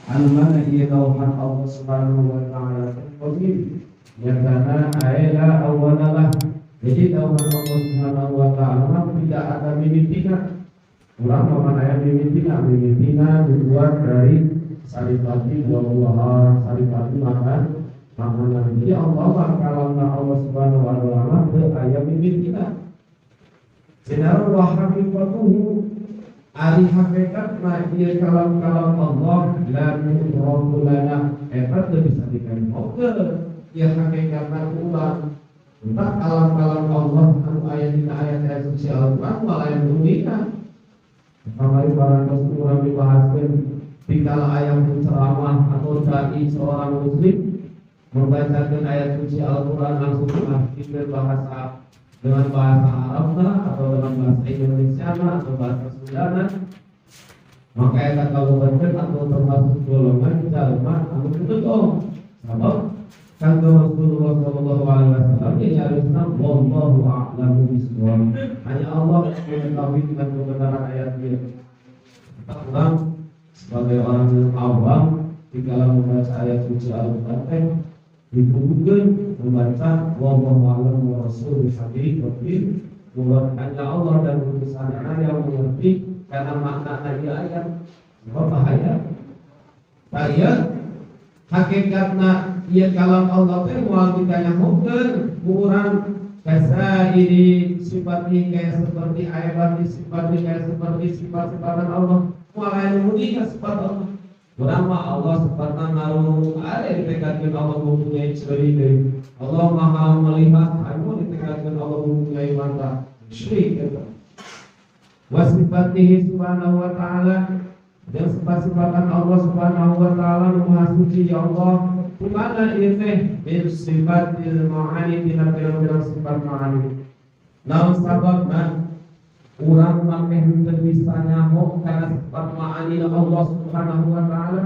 Anu mana ieu dawuhan Allah Subhanahu wa taala qadim nyatana aela awwalalah. Jadi dawuhan Allah Subhanahu wa taala tidak ada mimitina. Urang mah aya mimitina, mimitina dibuat dari saripati buah-buahan, saripati makan makanan. Jadi Allah mah kalamna Allah Subhanahu wa taala teu aya mimitina. Sinar wa haqiqatuhu ari hakikatna ieu kalam-kalam Allah la nudraku lana eta teu bisa dikempokeun ieu hakikatna urang. Entah kalam-kalam Allah anu aya dina ayat-ayat suci Al-Qur'an moal aya nu dina. Kamari parantos urang dibahaskeun dikala aya penceramah atau dai seorang muslim membacakan ayat suci Al-Qur'an langsung mengartikan bahasa dengan bahasa Arab atau dengan bahasa Indonesia atau bahasa Sunda, maka eta kabupaten atau termasuk golongan jalma anu kitu sabab kanggo Rasulullah sallallahu alaihi wasallam ini harusna wallahu a'lamu bissawab, hanya Allah yang mengetahui dengan kebenaran ayat ini. Kita kurang sebagai orang yang awam di dalam membaca ayat suci Al-Qur'an dibutuhkan membaca wallahu a'lam wa rasulul habibi, bahwa hanya Allah dan utusannya yang mengerti karena makna ayat. Sebab bahaya bahaya hakikatna ieu kalam Allah teh moal dikanyahokeun ku urang kasairi sifati kayak seperti ayat sifati kayak seperti sifat-sifatan Allah moal aya nu sifat Allah. Urang mah Allah sifatna ngarung ada ditekadkeun Allah mempunyai ciri deui. Allah Maha melihat, anu ditekadkeun Allah mempunyai mata. Musyrik eta. Wa sifatihi subhanahu wa ta'ala dan sifat-sifatan Allah subhanahu wa ta'ala nu maha suci ya Allah. Kumana ieu teh bil sifatil ma'ani dina pirang-pirang sifat ma'ani. Naon sababna urang make henteu bisa nyaho kana sifat ma'ani Allah Subhanahu wa taala?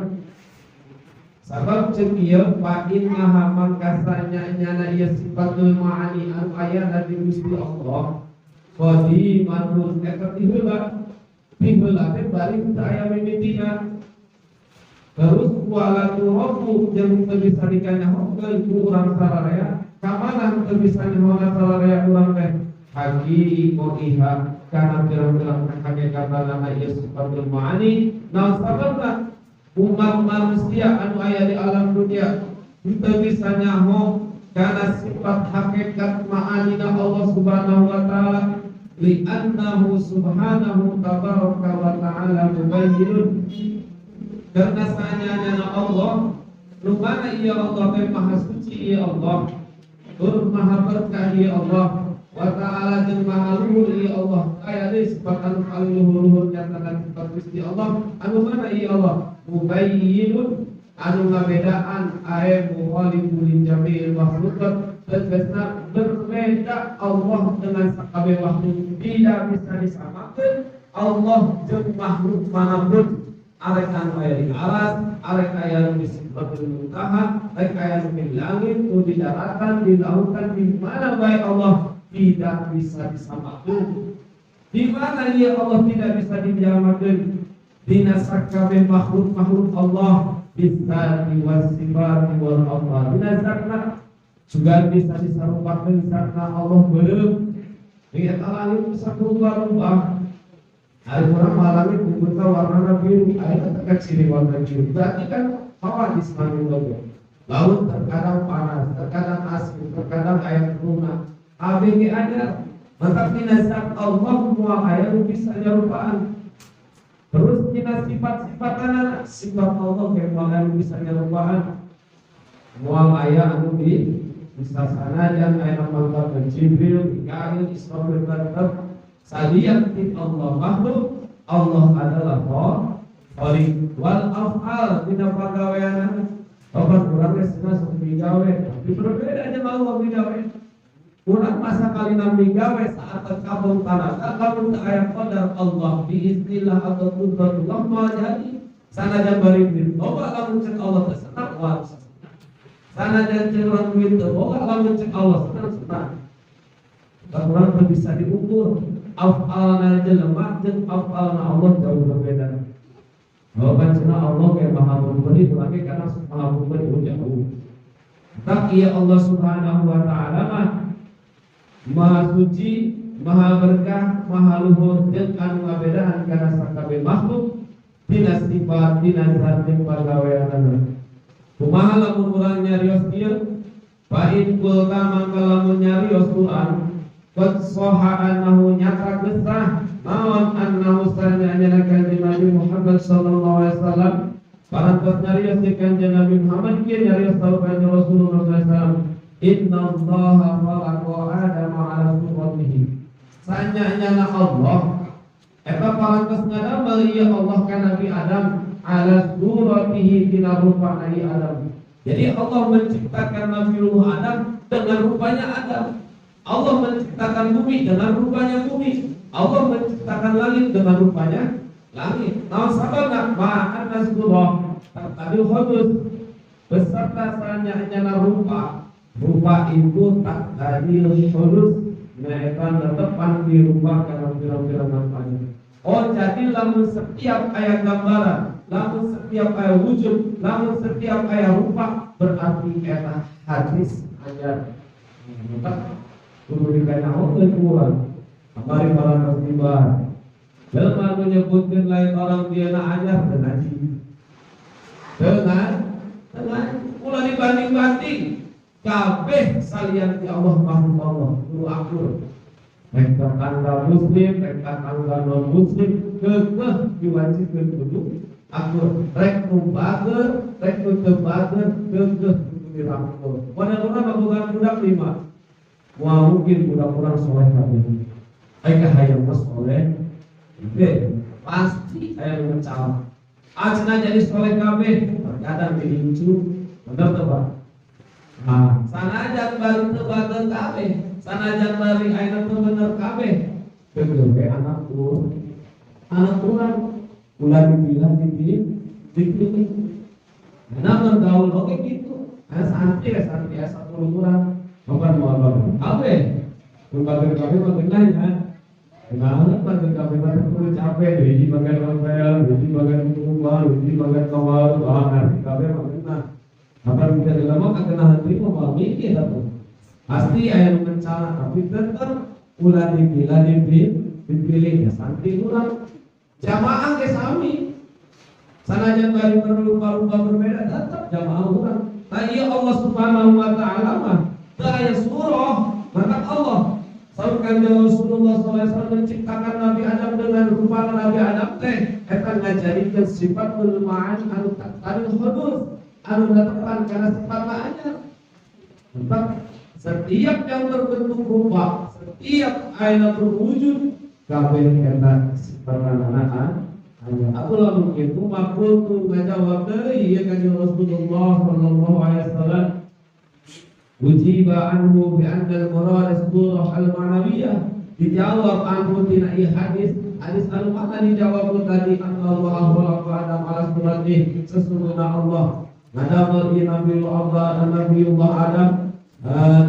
Sabab ceuk ieu fa innaha mangkasanya nyana ieu sifatul ma'ani anu aya di Gusti Allah qadimatun eta ti heula ti heula teh bari teu aya mimitina. Terus wala turabu jeung teu bisa dikanyahokeun ku urang sararea ka mana teu bisa nyahoana sararea urang teh haqiqatiha karena pirang-pirang hakikatan ieu sifatul ma'ani. Naon sababna umat manusia anu aya di alam dunia teu bisa nyaho kana sifat hakikat ma'anina Allah Subhanahu wa taala li'annahu subhanahu tabaraka wa ta'ala mubayyinun, karena sanyanya Allah nu mana ieu Allah teh maha suci ieu Allah tur maha berkah ieu Allah wa ta'ala jeung maha luhur ieu Allah. Aya deui sifat anu paling luhur-luhur nyatakan sifat Gusti Allah anu mana ieu Allah mubayyinun anu ngabedaan ae mukhalifu li jami'il makhluqat, tegasna berbeda Allah dengan sakabeh makhluk, tidak bisa disamakan Allah jeung makhluk manapun. Arek anu aya di aras, arek aya nu di sidratul muntaha, arek aya nu di langit, nu di daratan, di lautan, di mana bae Allah tidak bisa disamakan. Di mana ia Allah tidak bisa dijamakan? Dina sakabeh makhluk-makhluk Allah bisa diwasifati wal afal. Dina zatna juga bisa disarupakeun zatna Allah beureum. Di eta langit bisa berubah-ubah. Ari urang mah langit dibuka warnana biru, aya teh ciri warna biru. Berarti kan hawa di semakin loba. Laut terkadang panas, terkadang asin, terkadang aya keruhna. ABG ada. Mantap dina zat Allah moal aya nu bisa nyarupaan. Terus dina sifat-sifatana, sifat Allah ge moal aya nu bisa nyarupaan. Moal aya anu di bisa sanajan aya mantap Jibril, Mikail, Israfil, tetap salian ti Allah makhluk, Allah adalah Khaliq wal af'al dina pagaweanana. Obat urang geus sok migawe, tapi berbeda jeung Allah migawe. Urang masa kali migawe saat terkabul tanah, lamun teu aya qadar Allah biiznillah atau qudratullah moal jadi. Sanajan bari duit loba lamun ceuk Allah teu senang moal bisa senang. Sanajan ceuk urang duit teu boga lamun ceuk Allah senang senang. Urang teu bisa diukur af'alna jelema jeung af'alna Allah jauh berbeda. Jawaban cenah Allah kayak maha memberi urang ge karena maha memberi jauh. Tak iya Allah Subhanahu wa taala mah maha suci, maha berkah, maha luhur jeung anu ngabedaan kana sakabeh makhluk tina sifat, tina zat jeung pagaweanana. Kumaha lamun urang nyarios ieu? Fa in qulta mangka lamun nyarios urang qad soha annahu nyata geus sah naon annahu sanyana kanjeng Nabi Muhammad sallallahu alaihi wasallam parantos nyarios di kanjeng Nabi Muhammad kieu nyarios tau kanjeng Rasulullah sallallahu alaihi wasallam innallaha khalaqa adama ala suratihi sanyana Allah eta parantos ngadamel ieu Allah ka Nabi Adam ala suratihi tina rupa Nabi Adam. Jadi Allah menciptakan Nabiullah Adam dengan rupanya Adam. Allah menciptakan bumi dengan rupanya bumi. Allah menciptakan langit dengan rupanya langit. Naon sababna? Ma'an nasrullah tadil khudus beserta sanyana rupa. Rupa itu tadil khudus nyaeta netepan di rupa kana pirang-pirang nampaknya. Oh jadi lamun setiap ayat gambaran, lamun setiap ayat wujud, lamun setiap ayat rupa berarti eta hadis anyar. Kudu dikanyahokeun ku urang. Kamari para musibah. Jelema nu nyebutkeun lain orang dieuna anyar teu ngaji. Dengan ulah dibanding-banding kabeh salian ti Allah makhluk Allah kudu akur. Rek tetangga muslim, rek tetangga non muslim keukeuh diwajibkeun kudu akur. Rek nu bager, rek nu teu bager keukeuh kudu dirangkul. Model urang kabogaan budak 5. Wah mungkin budak urang soleh kabeh. Ai kahayang mah soleh. Pasti aya nu ngecalak. Acenah jadi soleh kabeh, terkadang diincu. Bener teu Pak? Nah, sanajan bari teu bager kabeh, sanajan bari ayeuna teu bener kabeh. Keukeuh we anak urang. Anak urang ulah dipilah dipilih. Nah, gaul oke gitu. Aya santri ya santri aya 10 urang. Kapan mau apa? Kabeh. Mun bager kabeh mah geunah nya. Geunah bager kabeh mah kudu capek, hiji bagian hotel, hiji bagian kumpul, hiji bagian kawal, wah ngarti kabeh mah geunah. Kapan bisa dilama kagenahan deui mah moal mikir atuh. Pasti aya nu mencala tapi tetep ulah dipilah dipilih ya santri urang. Jamaah ge sami. Sanajan bari berlupa-lupa berbeda tetep jamaah urang. Nah ieu Allah Subhanahu wa taala mah teu aya surah, maka Allah saur kanjeng Rasulullah sallallahu alaihi wasallam menciptakan Nabi Adam dengan rupa Nabi Adam teh eta ngajarikeun sifatul ma'ani anu tadil hudus anu netepan kana sifat anyar. Tentang setiap yang berbentuk rupa, setiap aina berwujud kabeh eta sifatna anyar. Aku lamun kitu maqultu ngajawab deui ieu kanjeng Rasulullah sallallahu alaihi wasallam ujiba anhu bi anna al-murad as-surah al-ma'nawiyah dijawab anhu tina ieu hadis hadis anu mana dijawab tadi Allah khalaqa Adam ala suratihi sesungguhnya Allah ngadamel ieu Nabiullah Adam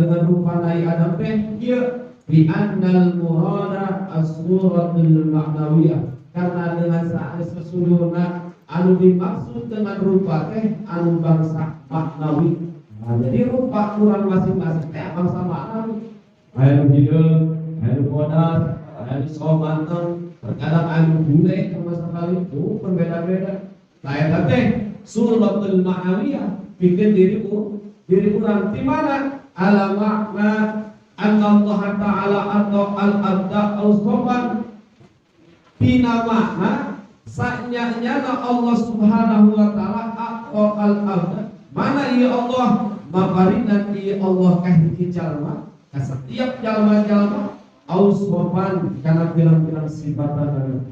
dengan rupa Nabi Adam teh ieu bi anna al-murada as-suratul ma'nawiyah karena dengan saat sesungguhnya anu dimaksud dengan rupa teh anu bangsa maknawi. Nah, jadi rupa kurang masing-masing teh bangsa maknawi. Aya nu hideung, aya nu bodas, aya nu somanteng, terkadang aya nu bule sama sekali itu berbeda-beda. Nah eta teh suratul ma'nawiyah bikin diri urang di mana ala makna anna Allah ta'ala atau al-abda al-soban tina makna sanyanya Allah Subhanahu wa taala atau al-abda mana ieu Allah maparinan ieu Allah ka hiji jalma ka setiap jalma-jalma ausopan kana pirang-pirang sifatna.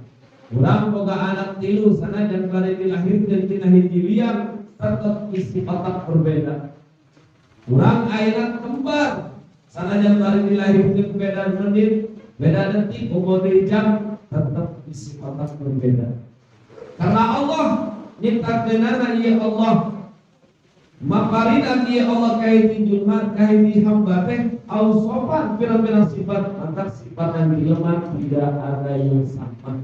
Urang boga anak tilu sanajan bari dilahirkeun tina hiji liang tetep isi otak berbeda. Urang ayeuna kembar sanajan bari dilahirkeun beda menit, beda detik, umur deui jam tetep isi otak berbeda. Karena Allah nyiptakeunana ieu Allah maparinan ieu Allah ka hiji jelema ka hiji hamba teh ausopan pirang-pirang sifat antar sifat dan jelema tidak ada yang sama.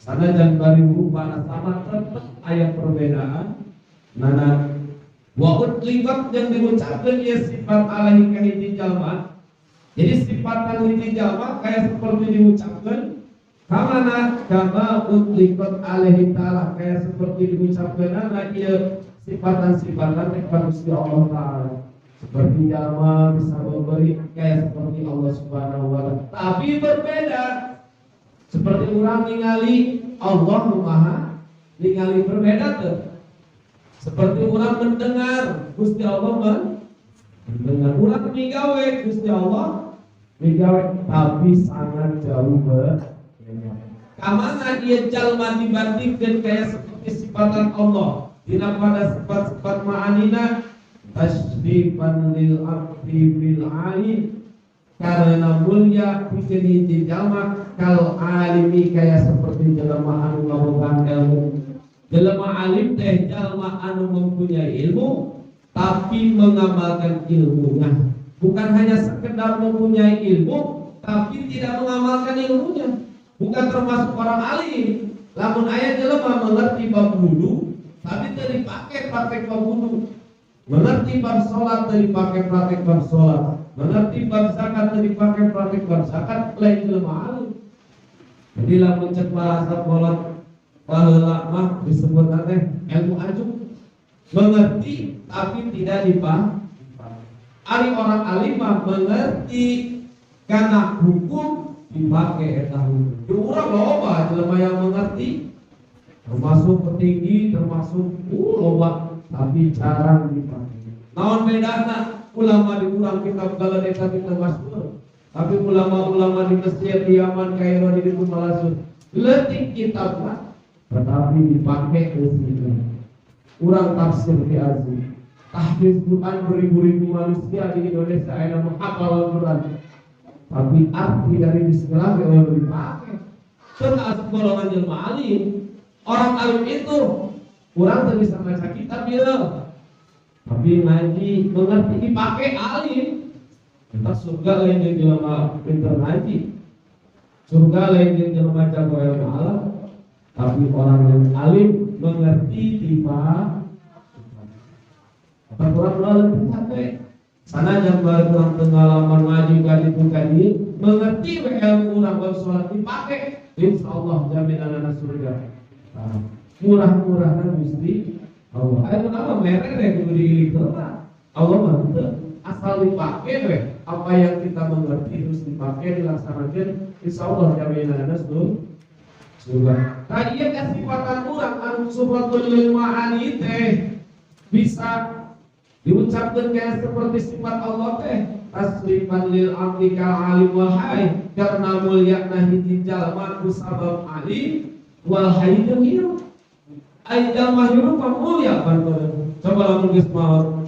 Sanajan bari rupana sama tetep aya perbedaan. Nana wa utliqat yang diucapkeun ieu sifat alaihi ka hiji jalma. Jadi sifatan hiji jalma kayak seperti diucapkeun kamana kama utliqat alaihi ta'ala kayak seperti diucapkeunana ieu sifatan-sifatan teh ka Gusti Allah Ta'ala. Seperti jalma bisa memberi kayak seperti Allah Subhanahu wa Ta'ala, tapi berbeda. Seperti orang ningali Allah maha ningali berbeda tuh. Seperti orang mendengar Gusti Allah mendengar, orang migawe Gusti Allah migawe, tapi sangat jauh berbeda. Kamana dia jalma dibandingkan kayak seperti sifatan Allah dina pada sifat-sifat ma'anina tashrifan lil abdi bil alim karena mulia pikeun hiji jalma kal alimi kaya seperti jelema anu ngabogaan ilmu. Jelema alim teh jalma anu mempunyai ilmu tapi mengamalkan ilmunya. Bukan hanya sekedar mempunyai ilmu tapi tidak mengamalkan ilmunya. Bukan termasuk orang alim. Lamun aya jelema mengerti bab wudu tapi teu dipake praktek bab wudu. Mengerti bab salat teu dipake praktek bab salat. Mengerti bab zakat teu dipake praktek bab zakat, lain jelema alim. Jadi lamun cek bahasa kolot baheula mah disebut teh ilmu ajuk. Mengerti tapi tidak dipahami. Ari orang alim mah mengerti karena hukum dipakai eta hukum. Di urang loba jelema yang mengerti, termasuk petinggi, termasuk loba, tapi jarang dipakai. Naon bedana ulama di urang kitab galede tapi termasuk, tapi ulama-ulama di Mesir, di Yaman, Kairo, di ditu malasur leutik kitab mah tetapi dipakai eusina. Urang tafsir di Aziz, tahfiz Quran beribu-ribu manusia di Indonesia ayeuna menghafal Al-Quran, tapi arti dari bismillah ge eueuh dipakai. Teu asup golongan jelema alim. Orang alim itu urang teu bisa maca kitab ieu, tapi ngaji mengerti dipakai alim. Kita surga lain jeung jelema pinter ngaji, surga lain jeung jelema jago ilmu alam, tapi orang yang alim mengerti dipakai. Apa kurang lebih capek? Sanajan bari kurang pengalaman ngaji ka ditu ka dieu, mengerti we ilmu urang bab salat dipake, insyaallah jaminanna surga. Murah-murahna Gusti Allah. Aya nama mere we kudu diilik heula. Allah mah henteu, asal dipake we apa yang kita mengerti terus dipake dilaksanakeun, insyaallah jaminanna surga. Tah ieu kasifatan urang anu sifatul lil ma'ani teh bisa diucapkan kayak seperti sifat Allah teh tasrifan lil abdi kal alim wal hayy karena mulyana hiji jalma ku sabab alim wal hayy jeung hirup. Ai jalma hirup mah mulia pan. Coba lamun geus maot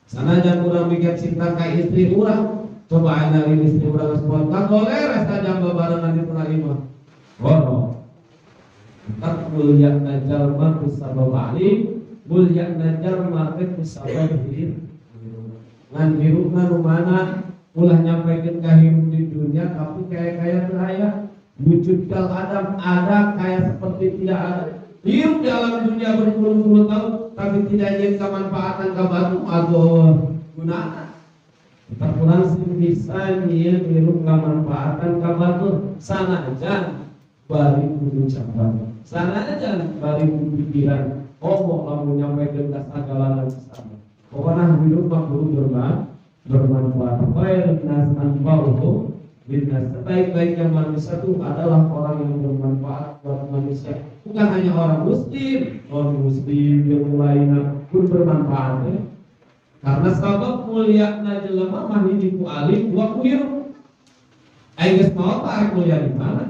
sanajan urang mikir cinta ka istri urang, coba ayeuna istri urang geus maot kagoler saja babarengan di tengah imah. Goro. Tak mulyana jalma ku sabab alim, mulyana jalma teh ku sabab hirup. Ngan hirupna nu mana ulah nyampaikan ka hirup di dunia tapi kaya-kaya teu aya. Wujud kal adam ada kayak seperti tidak ada. Hirup dalam dunia berpuluh-puluh tahun tapi tidak nyeun kamanfaatan ka batu atau gunana. Kita kurang sing bisa nyieun hirup kamanfaatan ka batu sanajan bari kudu cabang, sanajan bari kudu pikiran. Oh, lamun nyampaikan ka sagalana sama. Pokoknya hidup mah kudu bermanfaat. Khairun nas anfa'uhum linnas. Sebaik-baiknya manusia itu adalah orang yang bermanfaat buat manusia. Bukan hanya orang muslim, non muslim yang lainnya pun bermanfaat ya. Karena sabab mulyana jelema mah hiji ku alim dua ku hirup. Aing geus maot arek mulia di mana?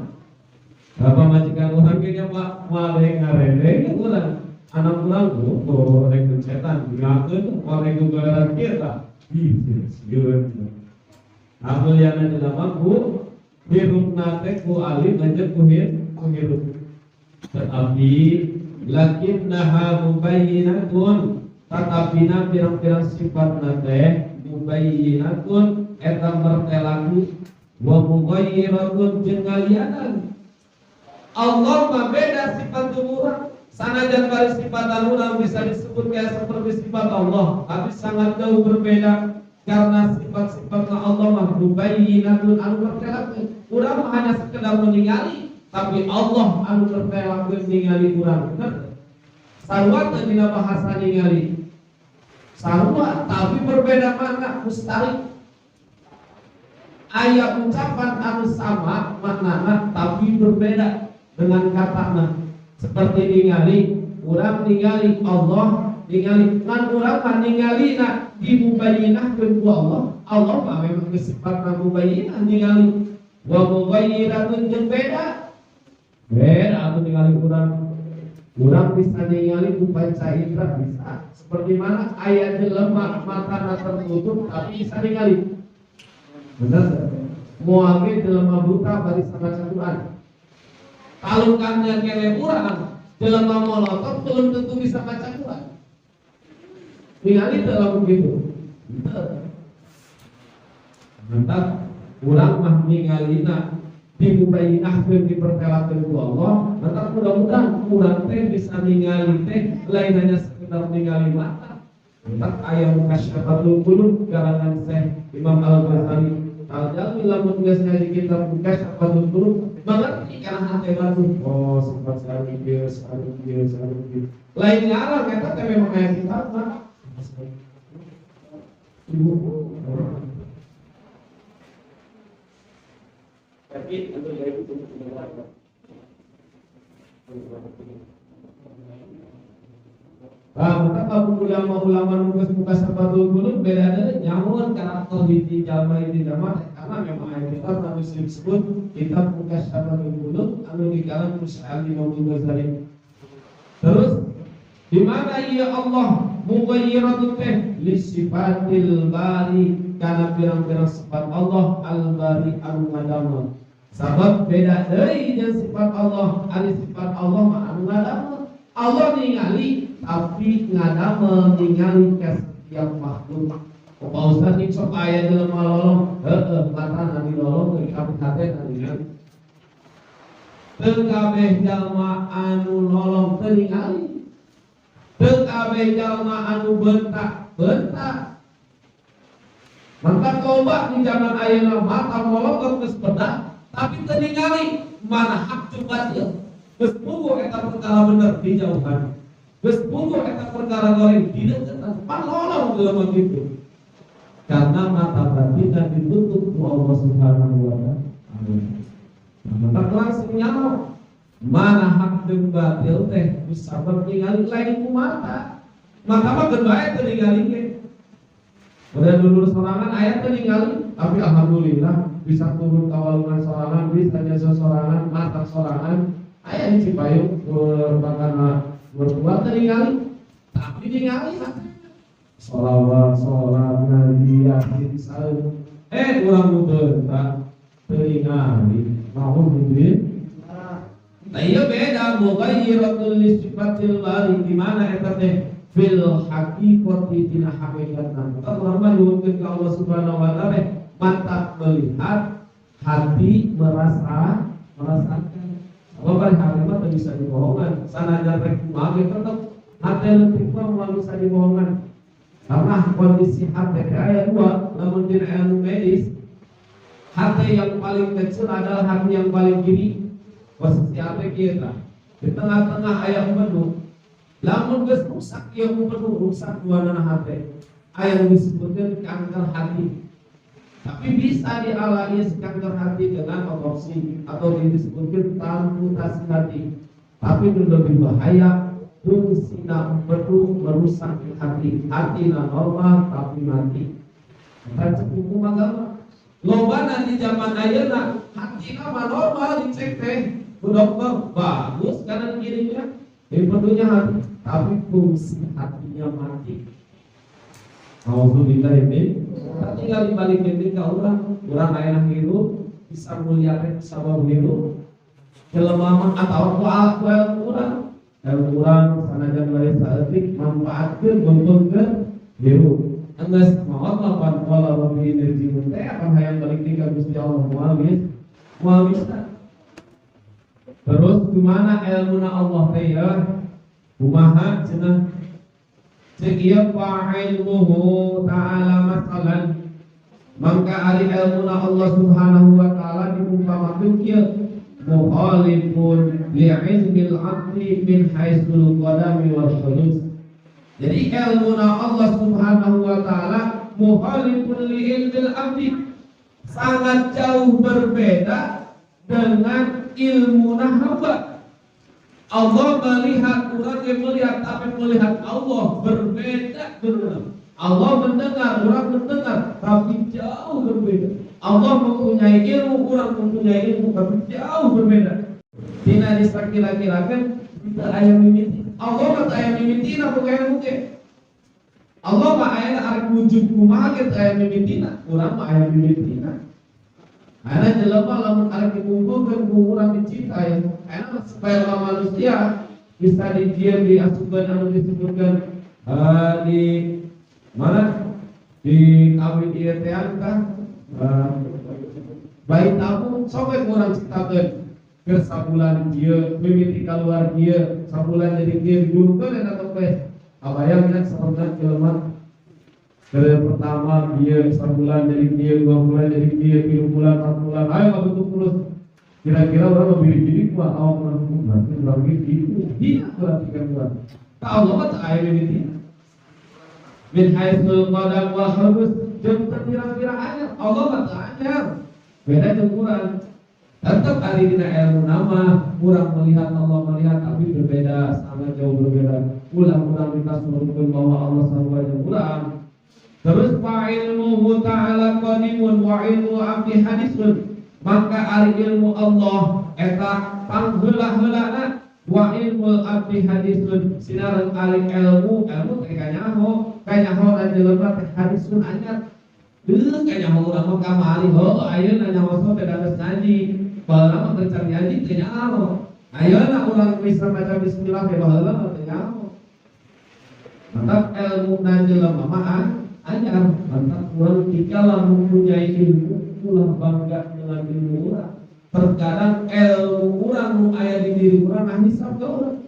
Bapak majikan urang ge nya Pak moal ngarendeng urang. Anak urang tuh rek cetan gunakeun moal rek gugalaran kieu tah. Ih, sieun. Mulyana jelema ku hirupna teh ku alim lanjut ku hirup. Tetapi lakinnaha mubayyinatun, tatapina pirang-pirang sifatna teh mubayyinatun eta mertelaku wa mughayyiratun jeung ngalianan. Allah mah beda sifat urang. Sanajan bari sifat urang bisa disebut kayak seperti sifat Allah, tapi sangat jauh berbeda karena sifat-sifat Allah mah mubayyinatun anu bertelakeun. Urang mah hanya sekedar meningali, tapi Allah anu bertelakeun ningali urang. Bener? Sarua teh dina bahasa ningali. Sarua tapi berbeda makna, mustahil. Aya ucapan anu sama maknana tapi berbeda dengan katana. Seperti ningali, urang ningali Allah, ningali ngan urang mah ningalina dimubayyinahkeun ku Allah. Allah mah memang sifatna mubayyinah ningali. Wa mughayyiratun jeung beda. Beda atuh ningali urang. Urang bisa ningali ku panca indra bisa. Seperti mana aya jelema matana tertutup tapi bisa ningali. Bener? Moal ge jelema buta bari maca Quran. Talukannya kene urang, jelema molotot belum tentu bisa baca Quran. Ningali teu lamun kitu. Henteu. Mantap, urang mah ningalina dimubayyinahkeun dipertelakeun ku Allah, mantap mudah-mudahan urang teh bisa ningali teh lain hanya sekedar ningali mata. Mantap aya mukasyafatul qulub karangan Syekh Imam Al-Ghazali. Al-Jalmi lamun geus ngaji kitab mukasyafatul qulub mengerti karena hati batu. Oh, sifat sareng ieu, sareng ieu, sareng ieu. Lain ngarang eta teh memang aya kitab mah. Ibu. Tapi untuk dari itu Ah, maka ulama-ulama nugas muka sabatul qulub beda deui nyamun karakter hiji jalma karena memang aya kitab anu disebut kitab muka sabatul qulub anu dikarang ku Imam Ghazali. Terus di mana ya Allah mughayyiratu teh li sifatil bari kana pirang-pirang sifat Allah al-bari anu ngadamel. Sabab beda deui jeung sifat Allah, ari sifat Allah mah anu ngadamel. Allah ningali tapi ngadamel ningali ka setiap makhluk. Pak Ustaz ini sok aya jelema lolong, heueuh matana dilolong tapi hatena ningali. Teu kabeh jalma anu lolong teu ningali. Teu kabeh jalma anu bentak, bentak. Mantap loba di zaman ayeuna mata molong geus pedah, tapi teu ningali mana hak jeung batil. Geus puguh eta perkara bener dijauhan. Geus puguh eta perkara goreng dideuketan, pan lolong jelema kitu. Karena mata batin dan ditutup ku Allah Subhanahu wa taala. Mantap langsung nyaho. Mana hak jeung batil teh bisa ningali lain ku mata. Mata mah geus bae teu ningali ge. Udah dulur sorangan aya teu ningali, tapi alhamdulillah bisa turun ka walungan sorangan, bisa jasa sorangan, mata sorangan. Aya di Cipayung bakana mertua teu ningali, tapi ningali sholawat, sholat, ngaji, yasin, saum. Urang nu beunta teu ningali, naon heureun? Nah iya beda mughayyiratul li sifatil bari di mana eta teh fil haqiqati dina hakikatna. Maka urang mah nyuhunkeun ka Allah Subhanahu wa taala mata melihat, hati merasa, merasakan. Sabab bari hati mah teu bisa dibohongan. Sanajan rek kumaha ge tetep hati leutik mah moal bisa dibohongan. Karena kondisi hati teh aya dua, lamun dina ilmu medis, hati yang paling kecil adalah hati yang paling kiri. Posisi hati kita di tengah-tengah aya empedu. Lamun geus rusak ieu empedu, rusak duanana hati. Aya nu disebutkeun kanker hati. Tapi bisa dialami kanker hati dengan otopsi atau disebutkeun amputasi hati. Tapi itu lebih bahaya, fungsina empedu merusak hati. Hati normal tapi mati. Eta cek hukum agama. Loba di zaman ayeuna hatina mah normal dicek teh ku dokter bagus kanan kirinya, empedunya hati, tapi fungsi hatinya mati. Auzubillah min. Tinggal dibalik deui ka urang, urang ayeuna hirup bisa mulia teh sabab hirup. Jelema mah atawa ku ilmu urang, ilmu urang sanajan bari saeutik manfaatkeun nguntungkeun hirup. Enggeus maot lapan wala rabbi nerjiun teh akan hayang balik deui ka Gusti Allah moal geus moal bisa. Terus gimana ilmuna Allah teh ya? Kumaha cenah? Cek ieu fa ilmuhu ta'ala masalan. Mangka ari ilmuna Allah Subhanahu wa taala diumpamakeun kieu mukhalifun li'ilmil 'abdi min haitsul qadami wal hudus. Jadi ilmuna Allah Subhanahu wa taala mukhalifun li'ilmil 'abdi, sangat jauh berbeda dengan ilmu hamba. Allah melihat, orang yang melihat, tapi melihat Allah berbeda benar. Allah mendengar, orang mendengar, tapi jauh berbeda. Allah mempunyai ilmu, orang mempunyai ilmu, tapi jauh berbeda. Tina disakira-kirakan teu aya mimiti. Allah mah teu aya mimitina boga ilmu ge. Allah mah aya arek wujud kumaha ge teu aya mimitina, urang mah aya mimitina. Aya jelema lamun arek dikumpulkeun ku urang dicipta ya. Aya supaya manusia bisa dijieun diasupkeun anu disebutkeun di mana di kawin ieu teh tah bayi tabung sok we urang ciptakeun keur sabulan ieu mimiti kaluar ieu sabulan jadi ieu digurukeun eta teh kabayang nya sapertona jelema dari pertama dia sebulan jadi dia, 2 bulan jadi dia, 3 bulan, 4 bulan, ayo ngabentuk terus. Kira-kira orang lebih gini kuat awak orang berarti orang gitu, dia berarti kan kuat. Tak Allah mah tak aya mimiti. Min haitsul qadam wal hudus, jeung teu kira-kira anyar, Allah mah teu anyar. Beda jeung urang. Tetap ari dina ilmu nama, urang melihat Allah melihat tapi berbeda, sangat jauh berbeda. Ulah urang ditasurkeun bahwa Allah sarua jeung urang. Terus fa ilmuhu ta'ala qadimun wa ilmu abdi hadisun. Maka ari ilmu Allah eta pangheula-heulana wa ilmu abdi hadisun sinareng ari ilmu ilmu teh kanyaho kanyaho dan jelema teh hadisun anyar. Heuh kanyaho urang mah kamari heuh ayeuna nyaho teh da geus ngaji. Baheula mah teu can ngaji teu nyaho. Ayeuna urang bisa maca bismillah teh baheula mah teu nyaho. Mantap ilmu na jelema mah anyar. Mantap urang jika mempunyai ilmu ulah bangga dengan ilmu urang. Terkadang ilmu urang nu aya di diri urang nah hisab ke urang.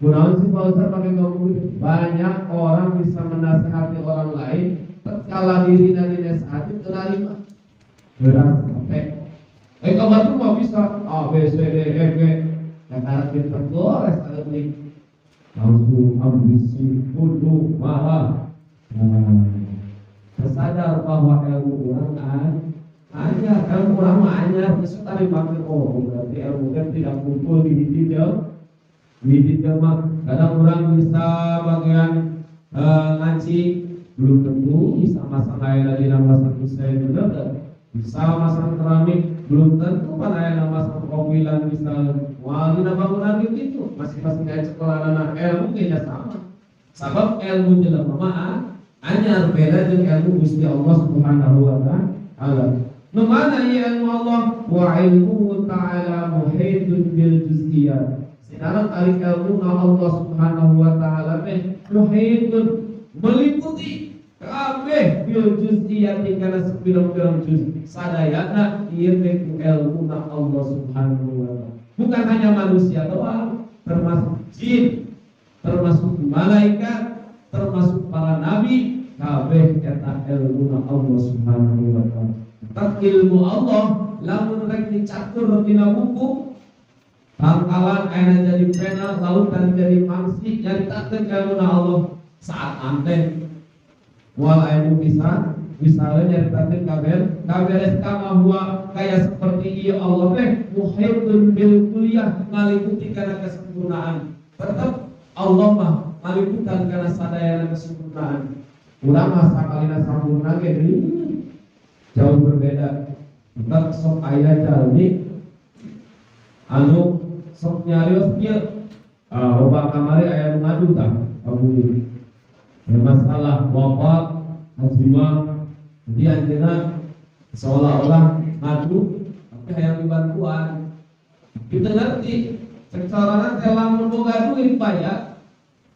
Kunaon sih Pak Ustaz pakai ngomong gitu? Banyak orang bisa menasehati orang lain, tatkala diri dinasehati teu narima. Beras sampai. Eh kabar tuh mah bisa A B C D E F G. Ya karena pinter gores ada nih. Langsung ambisi, bodoh, marah. Nah, tersadar bahwa ilmu orang kan anyar, ilmu orang mah anyar, besok tadi pakai oh berarti ilmu kan tidak kumpul di hiji di hiji mah. Kadang orang bisa bagian ngaji belum tentu bisa masang air dari masang desain bener tak? Bisa masang keramik belum tentu pan aya masang profilan bisa wah dina bangunan gitu masing-masing kayak sekolah anak ilmu kayaknya sama sabab ilmu jelema mah anyar beda jeung ilmu Gusti Allah Subhanahu wa taala. Nu mana ieu ilmu Allah? Wa ilmu ta'ala muhitun bil juz'iyat. Sekarang ari ilmu Allah Subhanahu wa taala teh muhitun meliputi kabeh bil juz'iyat kana sepirang-pirang juz sadayana ieu teh ku ilmu Allah Subhanahu wa taala. Bukan hanya manusia doang, termasuk jin, termasuk malaikat, termasuk para nabi, kabeh eta ilmu Allah Subhanahu wa taala. Tak ilmu Allah lamun rek dicatur dina buku pangkalan ayeuna jadi pena lautan jadi mangsi nyaritakeun ilmu Allah saat anten moal aya nu bisa misalnya nyaritakeun kabeh kaberes kama huwa kaya seperti ieu Allah teh muhitun bil kulliyah ngaliputi kana kesempurnaan. Tetep Allah mah ngaliputan kana sadayana kesempurnaan. Urang mah sakalina sampurna ge jauh berbeda. Tetep sok aya jalmi anu sok nyarios kieu loba kamari aya nu ngadu tah ka bumi. Ya masalah wafat haji mah jadi anjeunna seolah-olah ngadu tapi hayang dibantuan. Kita ngerti cek carana teh lamun boga duit paya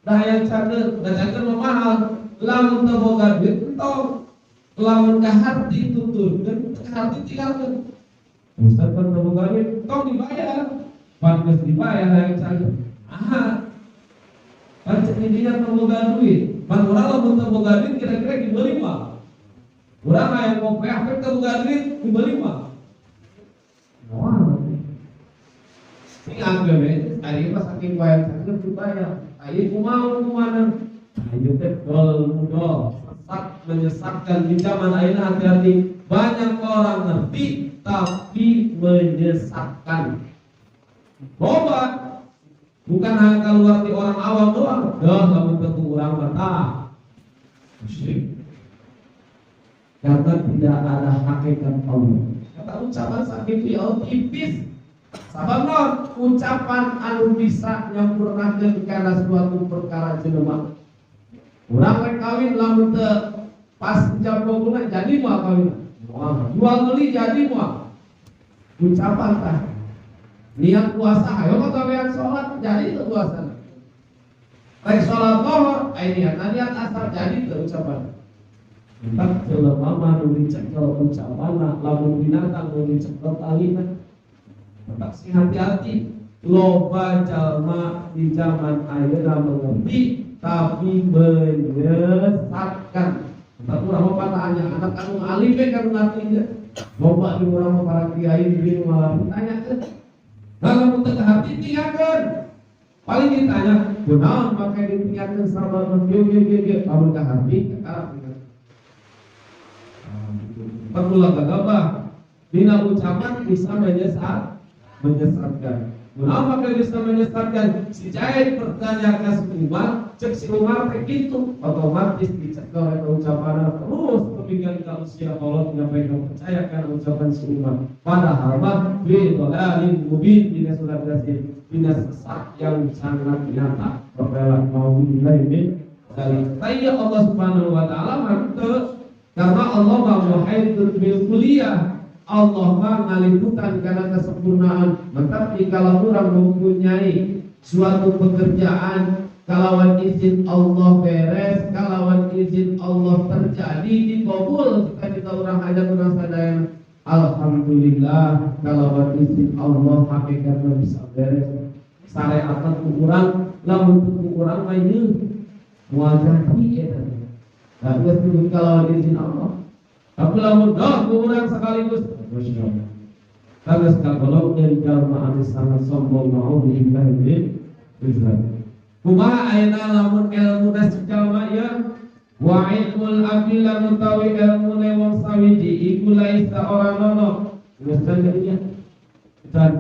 dah hayang cager, da cager mah mahal. Lamun teu boga duit entong. Lamun kaharti tuturkeun, kaharti tinggalkeun. Ustaz kan teu boga duit, tong dibayar. Pan geus dibayar hayang cageur. Ah. Pan cek didinya teu boga duit. Pan urang lamun teu boga duit kira-kira dibeli mah. Urang hayang kopeah teh teu boga duit dibeli mah. Moal. Sing anggeun we, ari mah saking bayar cageur dibayar. Ayo kumaha kumaha. Ayo teh dol mudol, sesat menyesatkan di zaman ayeuna hati-hati. Banyak orang ngerti tapi menyesatkan. Loba bukan hanya keluar di orang awam doang. Dah lamun teu urang mah tah. Musyrik. Karena tidak ada hakikat Allah. Kata ucapan sakit ya Allah tipis. Sabab non ucapan anu bisa nyampurnakeun kana suatu perkara jelema. Urang rek kawin lamun teu pas jam 20 jadi moal kawin. Moal. Jual beli jadi moal. Ucapan tah. Niat puasa hayo kagawean salat jadi teu puasa. Rek salat zuhur aya niat niat asar jadi teu ucapan. Tak jelema mah nu dicekel ucapanna lamun binatang nu dicekel talina. Tetap sing hati-hati. Loba jalma di zaman ayeuna mengerti tapi menyesatkan. Tapi urang mah patahnya anak anu alim we kan ngarti nya. Loba di urang mah para kiai di malah ditanyakeun. Nah, lamun teu hati tinggalkeun. Paling ditanya, kunaon make ditinggalkeun sabab kieu kieu kieu kieu. Lamun ka hati kakara tinggalkeun. Perlu gagabah. Dina ucapan bisa menyesatkan. Kenapa make bisa menyesatkan? Si Zaid bertanya ke si Umar, cek si Umar teh kitu, otomatis dicekel eta ucapan terus demikian ka usia kolot nyampe ka percaya kana ucapan si Umar. Padahal mah fi dhalalin mubin dina surat Yasin, dina sesat yang sangat nyata. Rabbana ma'udzubillahi min dzalik. Tanya Allah Subhanahu wa taala mah teu, karena Allah mah muhaitun bil kulliyah. Allah mah ngaliputan karena kesempurnaan. Tetapi kalau orang mempunyai suatu pekerjaan, kalawan izin Allah beres, kalawan izin Allah terjadi, dikabul cita-cita orang aja kurang sadaya. Alhamdulillah, kalawan izin Allah hakikatnya bisa beres. Syariat ku urang, lamun ku urang mah ieu moal jadi eta teh. Da geus disebut kalawan izin Allah. Tapi lamun dah ku urang sekaligus Masya Allah. Karena kagolong dari jalma anu sangat sombong naudzubillahi min dzalik. Kumaha ayeuna lamun ilmu si jalma ieu wa ilmul abdi lamun tawi ilmune wong sawiji iku laisa ora nono. Geus jadinya. Dan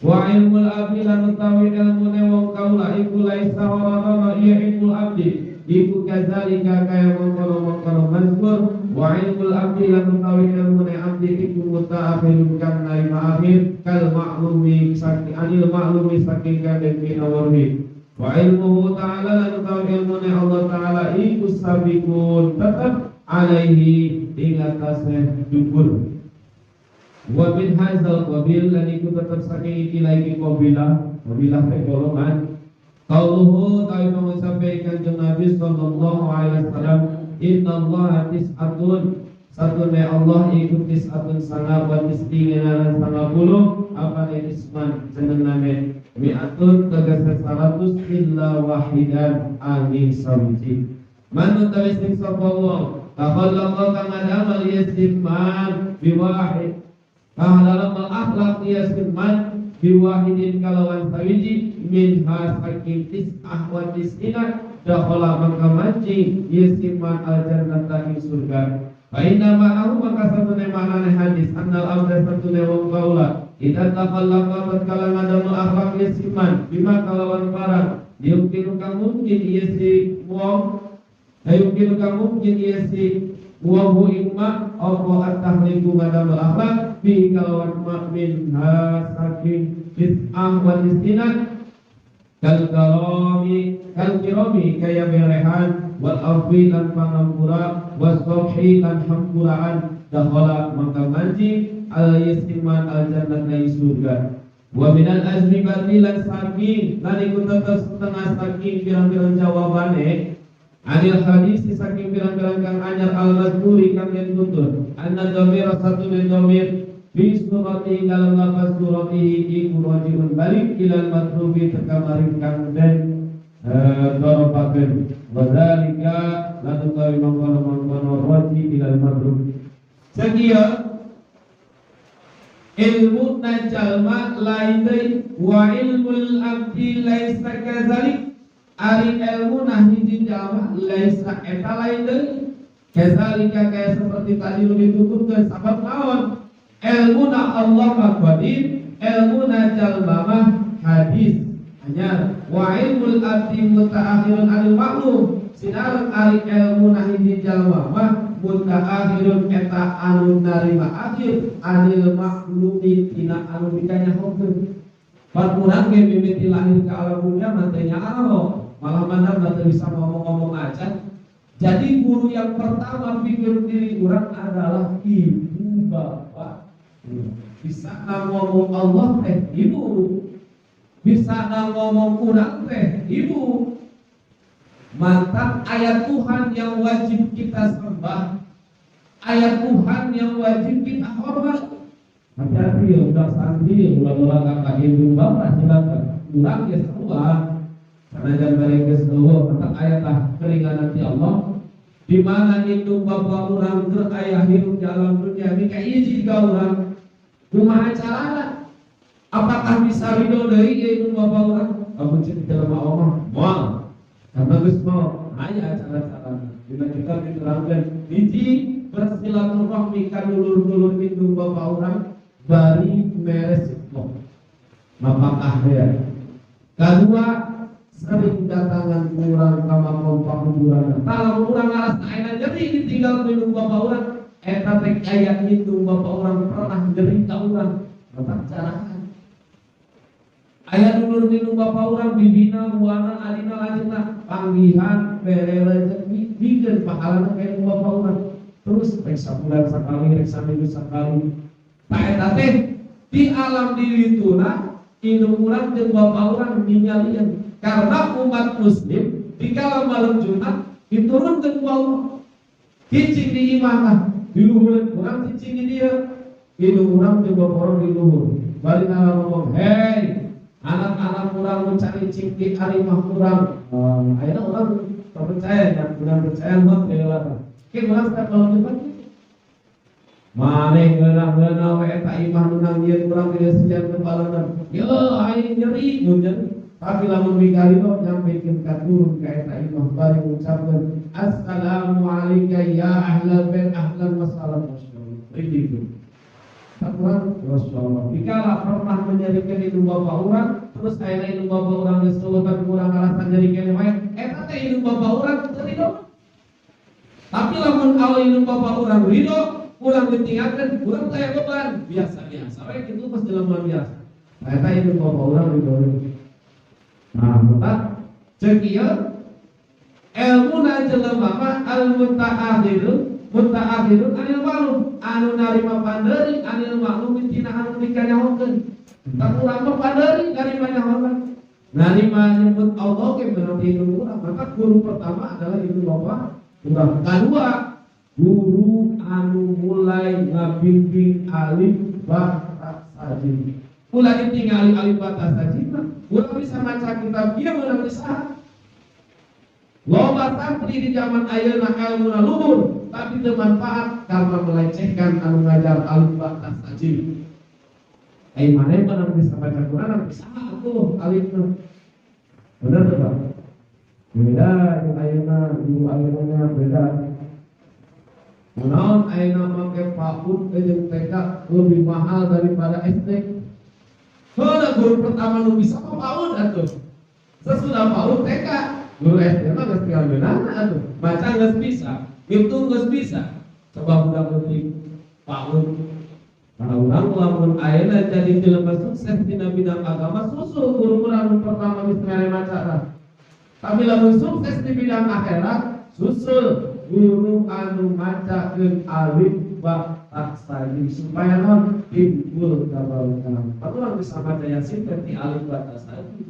wa ilmul abdi lamun tawi ilmune wong kaula iku laisa ora nono ieu ilmul abdi iku kazalika kaya mengkono-mengkono mazkur wa ilmul abdi lamun tawi ilmune abdi iku mutaakhirun kang narima akhir kal ma'lumi saking anil ma'lumi saking kadhe nawarhi wa ilmuhu ta'ala lamun tawi ilmune Allah ta'ala iku sabiqun tetep alaihi ing atase dukur wa min hadzal qabil lan iku tetep saking iki lagi qabilah qabilah teh golongan qauluhu ta'ala mengucapkan Kanjeng Nabi sallallahu alaihi wasallam innallaha tis'atun satune Allah iku tis'atun sanga wa tis'ina lan 90 apa isman jenengane mi'atun tegese 100 illa wahidan angin sawiji man utawi sing sapa wong takhallaqa kang adamal yasman biwahid kang dalam akhlak yasman biwahidin kalawan sawiji min hasakin tis'ah wa tis'ina dakhala maka mancing yasiman al-jannata ing surga fa inna ma'nahu maka satune maknane hadis annal abda satune wong kaula idza takhallaqa tatkala ngadamel akhlak yasiman bima kalawan barang yumkinu kang mungkin ieu si wong yumkinu kang mungkin ieu si wa hu imma apa at-tahliku ngadamel akhlak bi kalawan ma min hasakin tis'ah wa tis'ina kal karami kaya berehan wal afwi lan pangampura was sabhi lan hampuraan dakhala maka manji al yasiman al jannata surga wa minal azmi batilan saking lan iku tetep setengah saking pirang-pirang jawabane Anil hadis saking pirang-pirang kang anyar al-mazkuri kang den tutur anna dhamir satu den dhamir fi surati dalam lafaz surati iku rajiun balik ilal matrubi teka maring kang den dorobakeun wa zalika lan utawi mangkono-mangkono raji ilal matrubi. Sekian ilmu najalma lain deui wa ilmul abdi laisa kazalik ari ilmu nah hiji jalma laisa eta lain deui kazalika kaya seperti tadi nu dituturkeun sabab naon ilmu na Allah mah qadim ilmu na jalma mah hadis anyar wa ilmul abdi mutaakhirun anil ma'lum sinaran ari ilmu nah hiji jalma mah mutaakhirun eta anu narima akhir anil maklumi tina anu dikanyahokeun. Pan urang ge mimiti lahir ka alam dunia mah teu nyaho malah mana mah teu bisa ngomong-ngomong aja. Jadi guru yang pertama pikir diri urang adalah ibu bapak. Bisa ngomong Allah teh ibu, bisa ngomong urang teh ibu. Mantap ayat Tuhan yang wajib kita sembah, ayat Tuhan yang wajib kita hormat. Hati-hati ya udah santri, ulah-ulah kakak ibu bapak silakan. Urang ya semua. Karena jangan balik ke seluruh tentang ayat lah keringanan di Allah. Di mana indung bapak urang keur aya hirup di alam dunia mika izin ka urang. Kumaha carana? Apakah bisa ridho deui ya indung bapak urang? Lamun ceuk jelema Allah, moal. Karena geus mau aya cara-carana. Dina kitab diterangkan hiji bersilaturahmi ka dulur-dulur indung bapak urang bari mere siklo. Mapakah ya? Kedua sering datangan urang ka makom pakuburan. Tah lamun urang ngarasa ayeuna nyeri ditinggal indung bapak urang, eta teh aya indung bapak urang pernah nyeri ka urang. Mata carahan. Aya dulur indung bapak urang bibina, buana, adina lanceukna panggihan bere rezeki bikeun pahalana ka indung bapak urang. Terus rek sabulan sakali, rek saminggu sakali. Tah eta teh di alam dilituna indung urang jeung bapak urang ningalieun. Karena umat muslim di kala malam Jumat diturunkan ku Allah. Cicing di imah di luhur, urang cicing di dieu. Indung urang jeung bapak urang di luhur. Bari ngomong, "Hei, anak-anak urang mencari cicing di arimah urang." Ayeuna urang percaya nya, urang percaya mah teu lah. Ke urang setiap malam Jumat maneh ngeunah-ngeunah we eta imah nu nangieun urang geus sekian kepalana. Yo aing nyeri, mun nyeri. Tapi lamun mikarino nyampekeun ka turun ka eta imah bari ngucapkeun assalamu alayka ya ahlal bait ahlan wa sahlan. Masyaallah. Begitu. Urang masyaallah. Dikala pernah menyerikeun indung bapak urang, terus ayeuna indung bapak urang geus eueuh tapi urang ngarasa nyerikeun wae, eta teh indung bapak urang teu ridho. Tapi lamun awal indung bapak urang ridho, urang ditinggalkeun, urang teh beban biasa-biasa we kitu pas jelema biasa. Eta indung bapak urang ridho. Nah, maka cek ieu ilmuna jelema mah al mutaakhirun mutaakhirun anil ma'lum anu narima pandeuri anil ma'lum tina anu dikanyahokeun. Tah urang mah pandeuri narima nyahokeun. Narima nyebut Allah ge meunang ti indung urang. Maka guru pertama adalah indung bapak urang. Kadua guru anu mulai ngabimbing alif ba ta sa jim. Ulah ditinggali alif ba ta sa jim mah urang bisa maca kitab ieu meunang di saha. Loba santri di zaman ayeuna ilmuna luhur tapi teu manfaat karena melecehkan anu ngajar alif ba ta sa jim. Ai maneh mah bisa baca Quran bisa atuh alifna. Bener teu Pak? Beda jeung ayeuna, ibu ayeuna beda. Naon ayeuna make PAUD jeung TK lebih mahal daripada SD. Heuh, guru pertama nu bisa mah PAUD atuh. Sesudah PAUD TK, guru SD mah geus tinggal geunahna atuh. Baca geus bisa, ngitung geus bisa. Coba budak leutik PAUD. Karena urang lamun ayeuna jadi jelema sukses dina bidang agama susul guru urang nu pertama geus mere maca tah. Tapi lamun sukses di bidang akhirat susul guru anu macakeun alif ba ta sa jim supaya non timbul kabarokah. Urang bisa maca Yasin teh ti alif ba ta sa jim.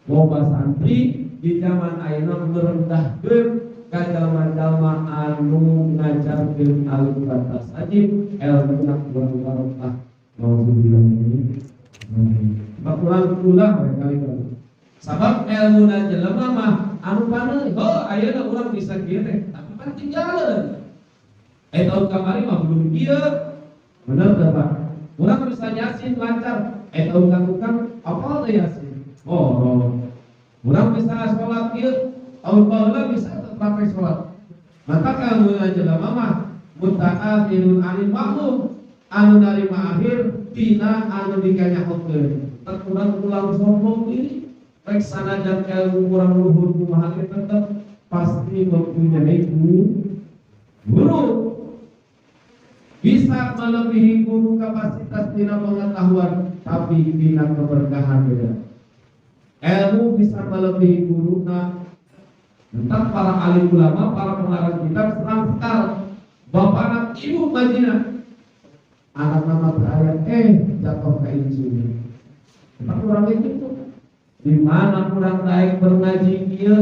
Loba santri di zaman ayeuna merendahkeun ka jalma-jalma anu ngajarkeun alif batas ajib ilmuna kurang barokah. Nauzubillah min kurang ulah we kali-kali. Sabab ilmuna jelema mah anu paneui, heuh ayeuna urang bisa kieu teh, tapi pan tinggalkeun. Tahun kamari mah belum kieu. Bener teu Pak? Urang bisa yasin lancar, tahun ka tukang apal teh yasin. Oh. Urang bisa salat kieu, tahun baheula bisa teu praktek salat. Maka ilmuna jelema mah mutaakhirun anil maklum, anu narima akhir tina anu dikanyahokeun. Kurang ulang sombong diri, rek sanajan ilmu kurang luhur kumaha ge tetep pasti mempunyai guru. Bisa melebihi guru kapasitas tina pengetahuan, tapi tina keberkahan beda. Ilmu bisa melebihi guruna. Tentang para alim ulama, para pengarang kitab serang sekal. Bapak anak ibu Madinah, anak nama berayat jatuh ke incu. Tapi orangnya gitu. Di mana kurang naik berngaji kieu,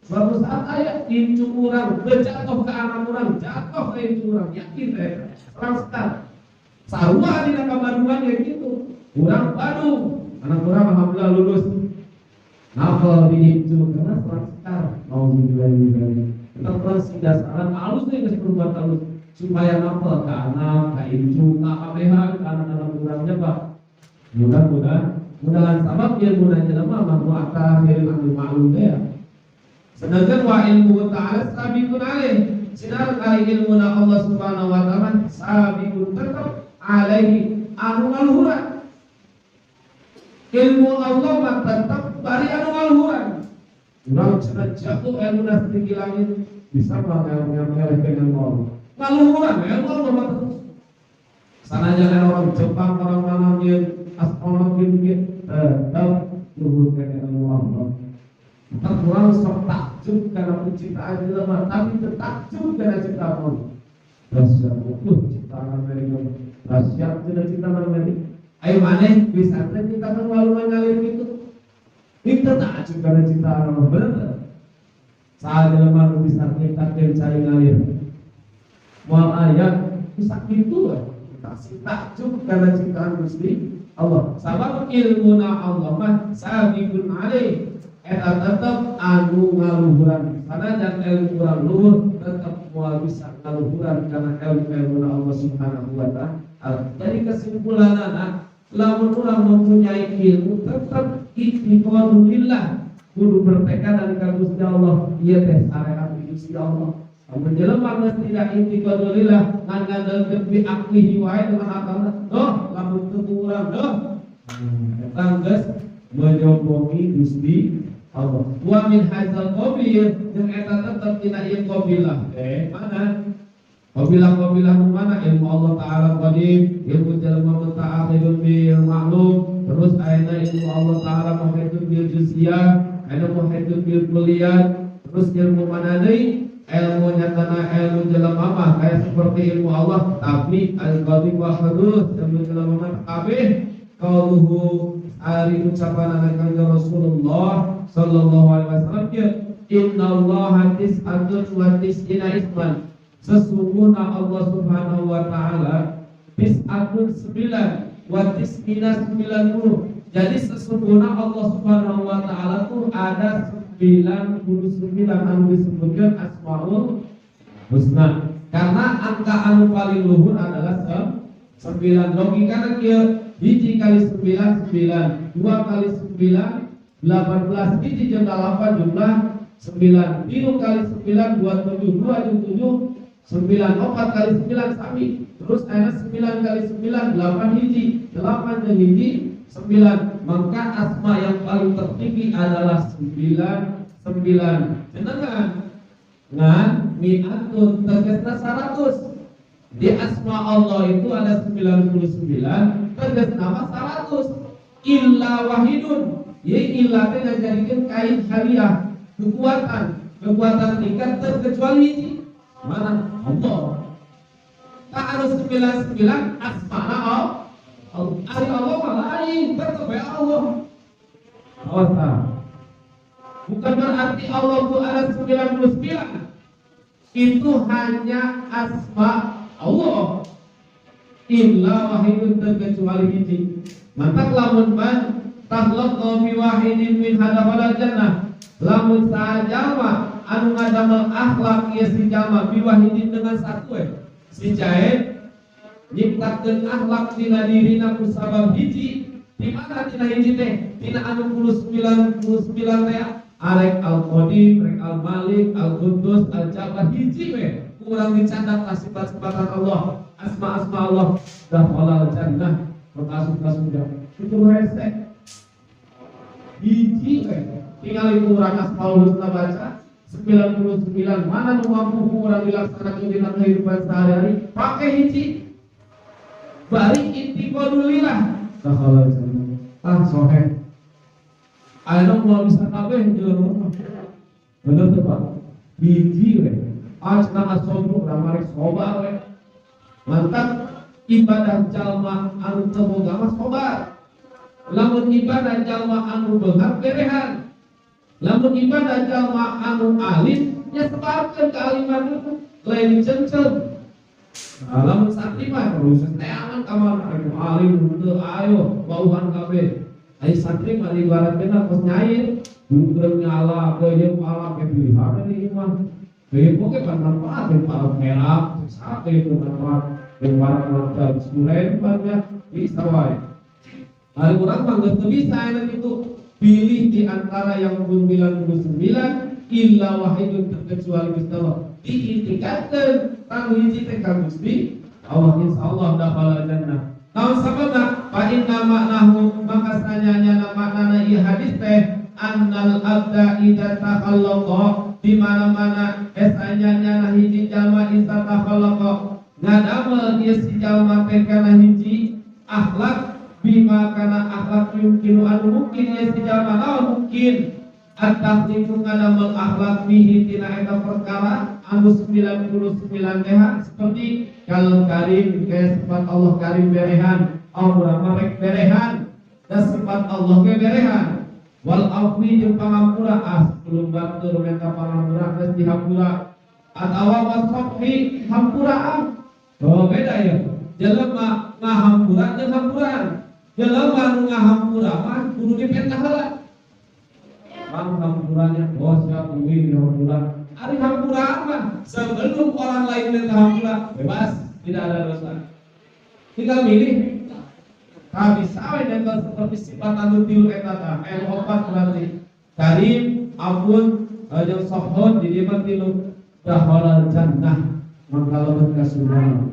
suatu saat ayat incu urang jatuh ke anak urang, jatuh ke incu urang, yakin teh. Serang sekal. Sarua dina kabandungan ya gitu. Urang Bandung, anak urang alhamdulillah lulus. Nafal di incu karena serang sekal. Nauzubillah min dzalik. Kita kurang sing dasaran alus nih geus berbuat alus supaya nafal ke anak, ke incu, ke KBH, ke anak-anak urangnya Pak. Mudah-mudahan mudahan sabab ilmu jelema mah mu'takhirin anil ma'lum teh ya. Sedangkan wa ilmu ta'ala sabiqun alaih. Sinar kali ilmu Allah Subhanahu wa ta'ala sabiqun tetap alaihi anu ngaluhuran. Ilmu Allah mah tetap bari anu ngaluhuran. Urang cenah jatuh ilmu setinggi langit bisa mah ngeleh dengan Allah. Ngaluhuran ilmu Allah mah terus. Sanajan orang Jepang, orang mana dia astronot gitu, tetap luhur kana ilmu Allah. Tetap kurang sok takjub karena penciptaan jelema, tapi takjub karena ciptaan Allah. Dahsyat ciptaan Amerika, dahsyat ciptaan Amerika. Ayo maneh bisa teh ciptakan walungan ngalir gitu. Kita takjub karena ciptaan Allah, bener. Saat jelema nu bisa nyiptakeun cai ngalir. Moal aya bisa kitu we. Takjub karena ciptaan Gusti Allah. Sabab ilmuna Allah mah sabiqun alaih. Eta tetep anu ngaluhuran. Sanajan ilmu urang luhur tetep moal bisa ngaluhuran karena ilmu-ilmuna Allah Subhanahu wa ta'ala. Jadi kesimpulanana lamun urang mempunyai ilmu tetep iktiqadulillah, kudu bertekad dari ka Gusti Allah, ieu teh syariat Gusti Allah. Lamun jelema geus tidak intiqadulillah ngan ngandalkeun bi aqlihi wae dengan akalna, doh lamun teu urang doh. Eta geus menyombongi Gusti Allah. Wa min hadzal qabil jeung eta tetep dina ieu qabilah. Mana? Qabilah-qabilah nu mana? Ilmu Allah Ta'ala qadim, ilmu jelema muta'akhirun bil ma'lum, terus ayeuna ilmu Allah Ta'ala muhitun bil juz'iyah, ayeuna muhitun bil kulliyat, terus ilmu mana deui? Ilmu nyatana ilmu jelema mah kayak seperti ilmu Allah, tapi al-qadim wa hudud ilmu jelema mah kabeh qauluhu ari ucapan anak kanjeng Rasulullah sallallahu alaihi wasallam kieu, innallaha tis'atun wa tis'ina isman. Sesungguhnya Allah Subhanahu wa ta'ala tis'atun 9 wa tis'ina 90. Jadi sesungguhnya Allah Subhanahu wa ta'ala tuh ada 99 anu disebutkan asmaul husna. Karena angka anu paling luhur adalah 9. Logikana kieu, hiji kali 9 9, 2 kali 9 18, hiji jeung 8 jumlah 9, 3 kali 9 27, 2 jeung 7 9, 4 kali 9 sami. Terus akhirnya 9 kali 9 8 hiji, 8 jeung hiji 9. Maka asma yang paling tertinggi adalah 9 9. Jenengan ngan mi'atun tegasna 100. Di asma Allah itu ada 99, tegas nama 100. Illa wahidun. Ye illa teh ngajadikeun kain hadiah, kekuatan, kekuatan tingkat terkecuali hiji. Mana? Allah. Tak harus 99 asmana Allah. Ari Allah mah lain, tetep ya Allah. Awas ta. Bukan berarti Allah itu ada 99. Itu hanya asma Allah. Illa wahidun terkecuali hiji. Mantak lamun man takhlaqa bi wahidin min hadafal jannah. Lamun sajalma anu ngadamel akhlak ieu si jalma bi wahidin dengan satu we. Si jae nyiptakeun akhlak dina dirina ku sabab hiji. Di mana tina hiji teh? Tina anu 99 teh arek al-Qadim, rek al-Malik, al-Qudus, al-Jabbar hiji we. Kurang dicandak lah sifat-sifatan Allah, asma-asma Allah, dakhalal jannah, maka asup ka surga. Itu hese. Hiji we. Tinggal ibu urang Asmaul Husna baca 99 mana nu mampu ku urang dilaksanakeun dina kehidupan sehari-hari, pakai hiji. Bari intiqadulillah dakhalal jannah. Ah soheh. Ayeuna moal bisa kabeh jelema mah. Bener teu Pak? Hiji we. Ah cenah asobru urang marek sobar we. Mantap ibadah jalma anu teu boga mah sobar. Lamun ibadah jalma anu beunghar berehan. Lamun ibadah jalma anu alim nya sebarkeun kealiman itu lain dicencel. Nah, lamun santri mah proses neangan ka mana anu alim teu ayo wauhan kabeh. Ai santri mah ibaratkeun kos nyair, bukeun nyala geuyeum alam ke pilihan di imah. Geuyeum oge pan manfaat jeung para merah, sate itu manfaat jeung para manfaat suren banyak bisa wae. Hari urang mah geus teu bisa enak itu. Pilih di antara yang 99 illa wahidun terkecuali Gusti Allah. Diitikadkeun tanu hiji teh ka Gusti Allah insyaallah dakhala jannah. Naon sababna? Fa inna ma'nahu maka sanyanya maknana ieu hadis teh annal abda idza takhallaqa di mana-mana esanyanya hiji jalma idza takhallaqa ngadamel ieu si jalma teh kana hiji akhlak bima kana akhlak yumkinu anu mungkin ieu si jalma naon mungkin at-tahliku ngadamel akhlak bihi tina eta perkara anu 99 teh seperti kal karim kayak sifat Allah karim berehan Allah marek berehan dan sifat Allah ge berehan wal afwi jeung pangampura ah sebelum batur minta pangampura geus dihampura atawa wasfhi hampuraan oh beda ya jelema ngahampura jeung hampuraan jelema nu ngahampura mah kudu dipenta heula mang hampuranya oh siap uwi dihampura ari hampuraan mah sebelum orang lain minta hampura bebas tidak ada dosa tinggal milih tapi sawe dan seperti sifat anu tilu eta tah anu opat berarti karim ampun jeung sahun di dieu mah tilu dakhalal jannah mangka lebet ka surga.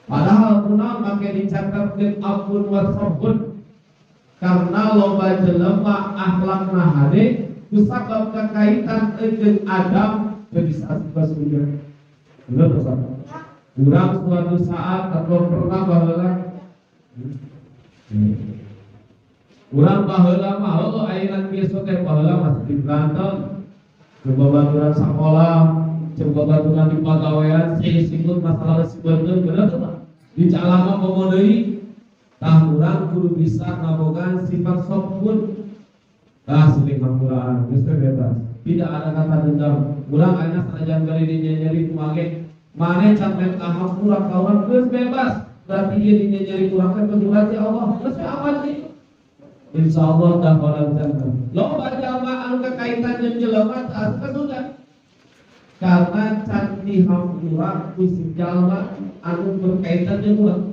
Padahal kunaon make dicatatkeun ampun wa sahun karena loba jelema akhlakna hade kusabab kakaitan jeung Adam teu bisa asup ka surga. Bener teu Pak? Urang suatu saat atau pernah baheula urang baheula mah heueuh ayeuna kieu teh baheula masih di berantem coba baturan sakola coba baturan di pagawean sih masalah si beungeut bener teu Pak? Di calama komo deui tah urang kudu bisa ngabogaan sifat sopun tah sering hampuraan geus teh bebas tidak ada kata dendam urang ayeuna sanajan bari dinyeri kumaha ge maneh can menta hampura ka urang geus bebas berarti ieu dinyeri kurang teh berarti Allah geus aman sih insyaallah dakhalal jannah. Loba jalma anu kakaitan jeung jelema teu asup ka surga karena can dihampura ku si jalma anu berkaitan jeung urang.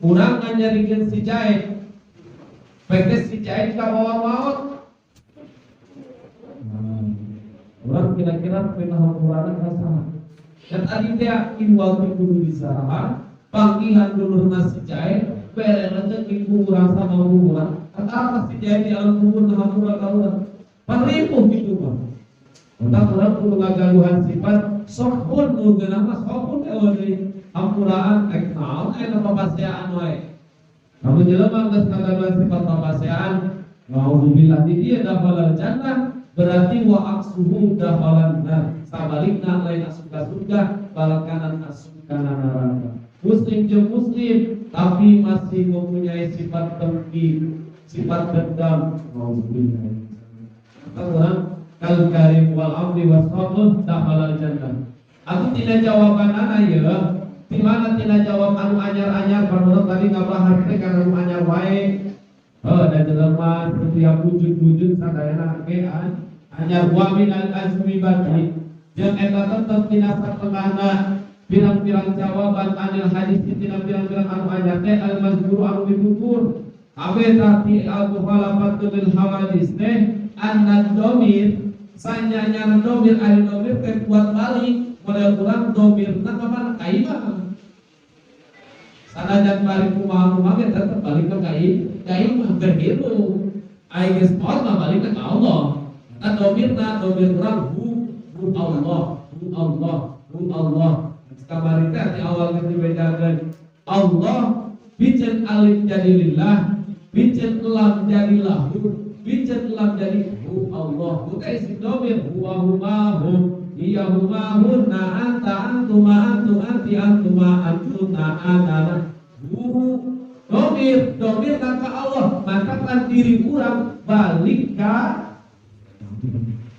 Urang nganyarikeun si jae baik teh si jae kabawa maot. Urang kira-kira pernah hampurana ka saha? Dan tadi teh iwal ti kudu disarahan panggilan dulurna si jae bere rezeki ku urang sama urang antara si jae di alam kubur ngahampura ka urang pan ripuh kitu mah. Entah urang kudu ngagaduhan sifat sopun nu geunah mah sopun eueuh deui hampuraan ek naon eta papaseaan wae. Lamun jelema geus ngagaduhan sifat papaseaan naudzubillah di dieu dakhalal jannah berarti wa aksuhu dakhalan nar sabalikna lain asup ka surga balakanan asup kana neraka. Muslim jeung muslim tapi masih mempunyai sifat dengki, sifat dendam. Nauzubillah. Maka urang kal karim wal amri was sabr dakhalal jannah. Atuh tina jawabanana ieu di mana tina jawab anu anyar-anyar menurut tadi ngabahas teh kana anu anyar wae. Heuh da jelema setiap wujud-wujud sadayana ge anyar wa minal azwibati jeung eta tetep tina satengahna pirang-pirang jawaban anil hadis tina pirang-pirang anu anyar teh al mazkuru anu ditutur. Abe tati al mukhalafatu lil hawadis teh anna domir sanyanya domir ari domir teh buat balik model kurang domirna ka mana ka imah. Sanajan balik kumaha-kumaha ge tetep balik ka imah keur hirup. Ai geus maot mah balik ka Allah. Eta domirna domir urang hu Allah, hu Allah, hu Allah. Kamari teh di awal geus dibedakeun Allah biceun alif jadi lillah, biceun lam jadi lahu, biceun lam jadi hu Allah. Hu teh isi domir huwa huma hum. Iya huma hunna anta antuma antum anti antuma antuna anana hu domir domir ka Allah matakan diri urang balik ka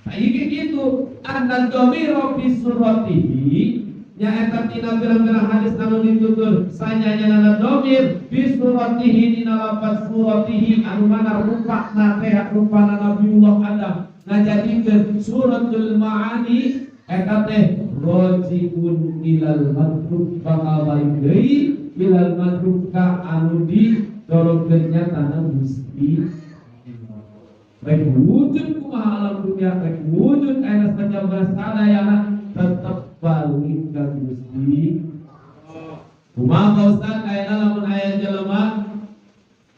nah, gitu anna domiro fi suratihi nyaeta tina pirang-pirang hadis anu ditutur sanyanya domir fi suratihi dina lafaz suratihi anu mana rupana teh rupana Nabiullah Adam ngajadikeun suratul ma'ani eta teh rojiun ilal matruk bakal balik deui ilal matruk ka anu didorongkeun nyatana Gusti rek wujud kumaha alam dunia rek wujud aya sajabah sadayana tetep balik ka Gusti kumaha Pak Ustad ayeuna lamun aya jelema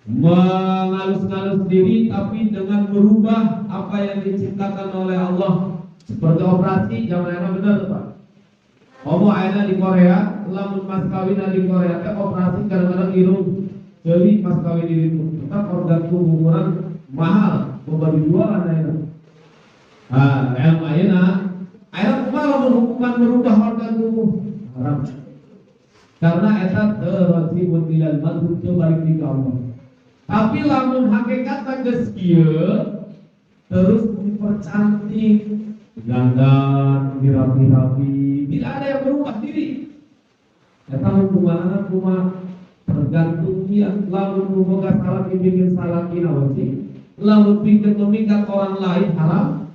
mengalus-alus diri tapi dengan merubah apa yang diciptakan oleh Allah seperti operasi zaman ayeuna bener tuh Pak. Komo ayeuna di Korea lamun mas kawin di Korea teh operasi kadang-kadang irung jadi mas kawin di ditu tetap organ tubuh urang mahal loba dijualan ayeuna. Ah, ilmu ayeuna ayeuna kumaha lamun hukuman merubah organ tubuh haram karena eta teu rajibun ilal madhub teu balik di ka Allah. Tapi lamun hakikatna geus kieu terus dipercantik, dandan, dirapi-rapi, tidak ada yang berubah diri. Eta hukumanna kumaha tergantung dia. Lamun boga salaki bikin salaki wajib, lamun bikin memikat orang lain haram.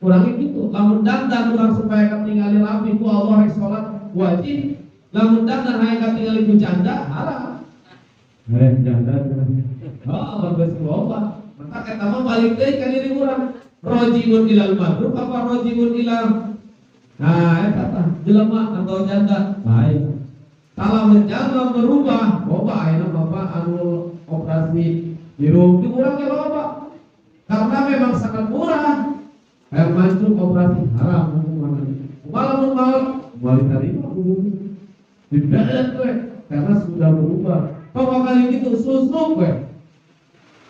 Kurangi gitu. Lamun dandan urang supaya katingali rapi ku Allah rek salat wajib, lamun dandan hayang katingali ku janda haram. Janda oh, bagus loba. Maka eta mah balik deui ka diri urang. Rojiun ilal maghrib apa rojiun ilal. Nah, eta tah jelema atau janda. Baik. Kalau menjalma merubah, loba ayeuna bapak anu operasi hirung di urang ge loba. Karena memang sangat murah. Hayang mancung operasi haram hukumanna. Kumaha lamun maot moal diterima hukum. Dibelet we karena sudah berubah. Kok kali gitu susuk we.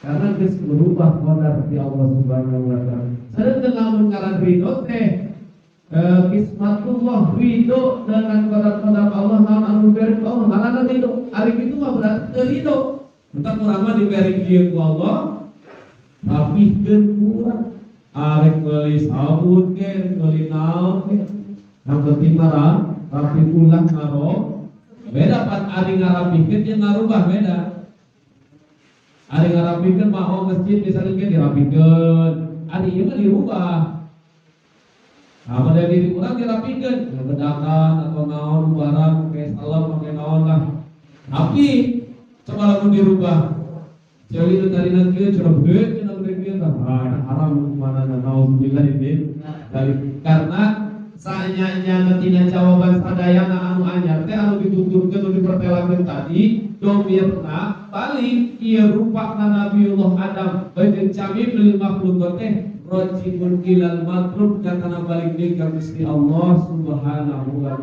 Karena geus berubah qadar di Allah Subhanahu wa taala. Sareng lamun ngaran ridho teh kismatullah ridho dengan qadar-qadar Allah naon anu beri Allah ngaranna ridho. Ari kitu mah berarti teu ridho. Entah urang mah diberi kieu ku Allah rapihkeun ku urang. Arek meuli sabun ke, meuli naon ke. Yang penting mah rapi ulah ngaro. Beda pan ari ngarapihkeun jeung ngarubah beda. Ari ngarapihkeun mah oh masjid misalnya ge dirapihkeun, ari ieu mah dirubah. Nah, model diri urang dirapihkeun, bedakan atau naon barang kayak salam pakai naon lah. Tapi coba lamun dirubah. Ceuli nu tadina kieu cenah beut cenah gede kieu tah. Ah, haram mana naudzubillah ini. Karena sanyanya tina jawaban sadayana anu anyar teh anu dituturkeun anu dipertelakeun tadi domirna balik ieu rupana Nabiullah Adam beuteung camim lil makhluk teh rajibun ilal matrub katana balik deui ka Gusti Allah Subhanahu wa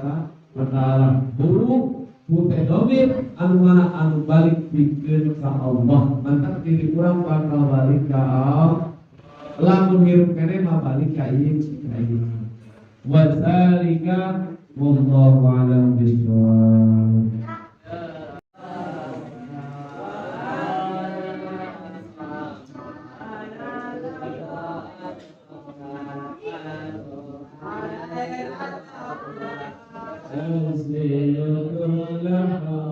taala. Huruf teh domir anu mana anu balik pikeun ka Allah. Mantap diri urang bakal balik ka Allah. Lamun hirup keneh mah balik ka ieu ka ieu. Wa zalika wallahu a'lam bishawab. أرسل كل.